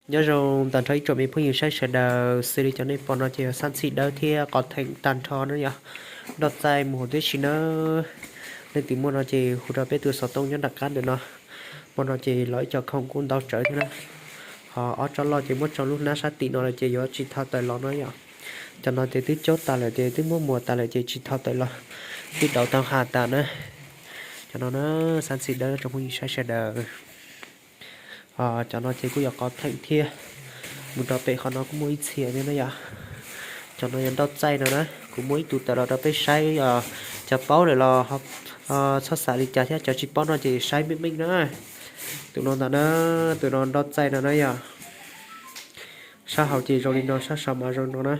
Nyob zoo tag nrho ib tsoom me phooj ywg saib sawv daws, xws li cov nej pom no ces yog xab ntxhim dawb thiab qos theem tag nrho na yom. Nroj txaij mus hauv tib si na. Leej twg muaj no ces hu rau peb tus xov tooj nyob nram qab ntawm no. Hmo no ces los ib co khoom kuj ntau tsawv thiab na. Ho ob tsob loj ces muab tso lub hnab sab tim no lawm ces yuav tsis thau tawm los no yom. Cov no ces twb cob tas lawm ces twb muab muag tas lawm ces tsis thau tawm los, twb dauv tau ha tas na. Cov no na, xab ntxhim dawb tsoom phooj ywg saib sawv daws. Cov no ces kuj yog qos theem thiab. Mus rau pem qhov no kuj muaj ib txhia thiab na yom. Cov no yog nroj txaij no na, kuv muab ib tug tawm los rau peb saib, cov paub lawm los txhob xav li cas thiab, cov tsis paub no ces saib meej meej na. Tus no ntag na, tus no nroj txaij no na yom. Sab hauv ces zoo li no, sab saud mas zoo no na.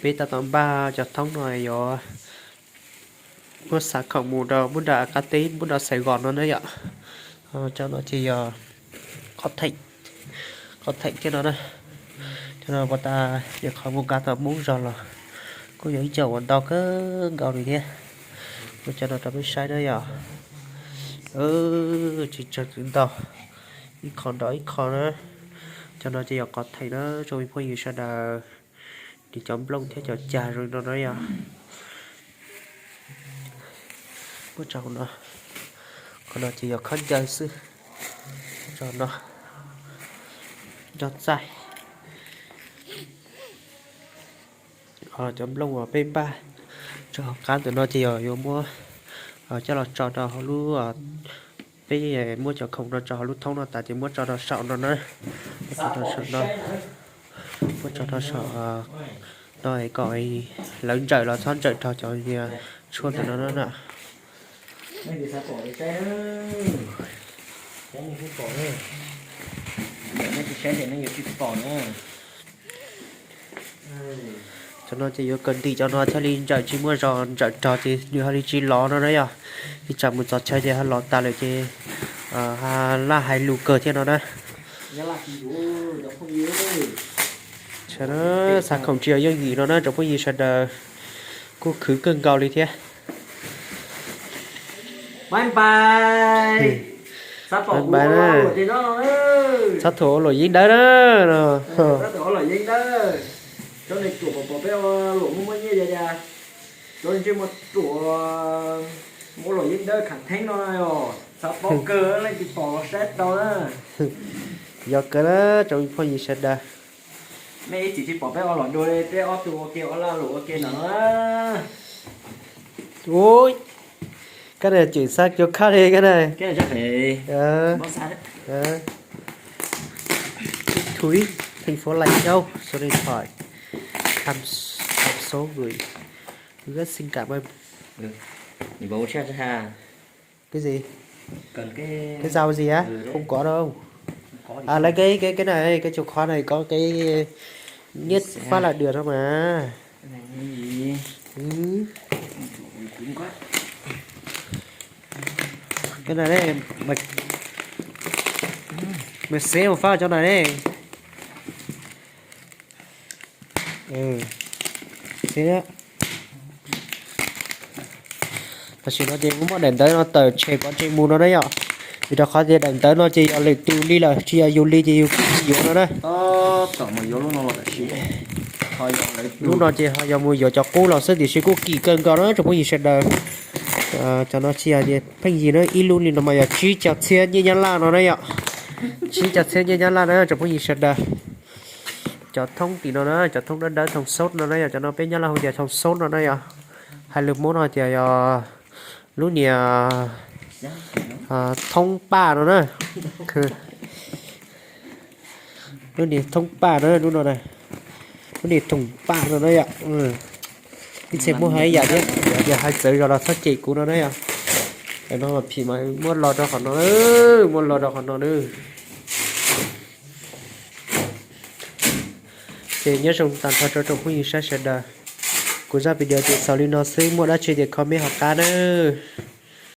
Peb tab tom npaj cov thoob no yuav muab xa khoom mus rau npuab nram qab teb, npuab nram Xais Gos no na yom. Cov no ces yog qos theem, qos theem thiab no na. Cov no puas tas yog qhov mus nqa tau Hmoob zog los kuj yog ib co uas ntau kawg nkaus li thiab. Muab cov no rau peb saib na yom. Tsis tsawg twb ntau, ib qho nrog ib qho na. Cov no ces yog qos theem na tsoom me phooj ywg sawv daws. Nws cov nplooj thiab cov cag zoo no na yom. Muab tso no, qhov no ces yog khaub ncaws xwb. Tso no, nroj txaij. Cov nplooj uas peb npaj tso hauv qab ntawm no ces yog yuav muab coj los tso rau hauv lub, peb muab cov khoom no tso hauv lub thoob no tas ces muab tso rau saum no na. Muab tso rau saum no, muab tso rau saum no kom lawv ntsawm los txhob ntsawm rau cov tshuaj ntawm no na. Cov no ces yuav kawm ntim cov no thiaj li ntsawm tsis muaj zog, ntsawm rog ces nws ho li tsis lov no na yom. Ib tsam mus txog chaw ces ho lov tas lawm ces laj hais lus kawg thiab no na. Xa khoom tsis yog yooj yim no na tsoom phooj ywg sawv daws, kuj khwv kawg nkaus li thiab. Txhob tham ua luam yeeb dawb na. Yog kawg na tsoom phooj ywg sawv daws. Ua, koj na cem xa cuag khab li koj na. Thúy, thành phố Lai Châu, số điện thoại không số gửi. Rất xin cảm ơn. Cái gì? Cái dao gì á? Không có đâu. À, lấy cái cái cái này, cái chìa khóa này có cái nhét phát là được thôi mà. Ừ. Cái này đấy, mày, mày xé một phát cho này đấy. Tam sim no ces kuv muab daim ntawv no tawm tshem pov tseg mus no na yom. Vim rau qhov tias daim ntawv no ces yog lwm tus li lawm, tsis yog yus li ces yus kuj tsis yuav no na. Lub no ces ho yog mus yuav cov qub los xwb tiam sis kuj kim kawg nkaus na tsoom phooj ywg sawv daws. Cov no tsis yog tias pheej yig na, ib lub li no mas yog tsib caug txhiab nyiaj Nyab Laj no na yom. Tsib caug txhiab nyiaj Nyab Laj na tsoom phooj ywg sawv daws. Cov thoob tim no na, cov thoob dawb dawb thoom sot no na yom, cov no peb Nyab Laj hu tias thoom sot no na yom. Hais lus Hmoob no tias yog lub niag thoob paj no na. Lub niag thoob paj na, lub no na. Lub niag thoom paj no na yom. Ib txhia muab hais ib yam thiab, yog hais txawv zog los txhob cem kuv no na yom. Tam no mas phim mas muab los rau qhov no, muab los rau qhov no na. Ces nyob zoo tag nrho rau tsoom phooj ywg saib sawv daws. Kuv zaj video ces xaus li no xwb, muaj dab tsi ces comment hauv qab nawb.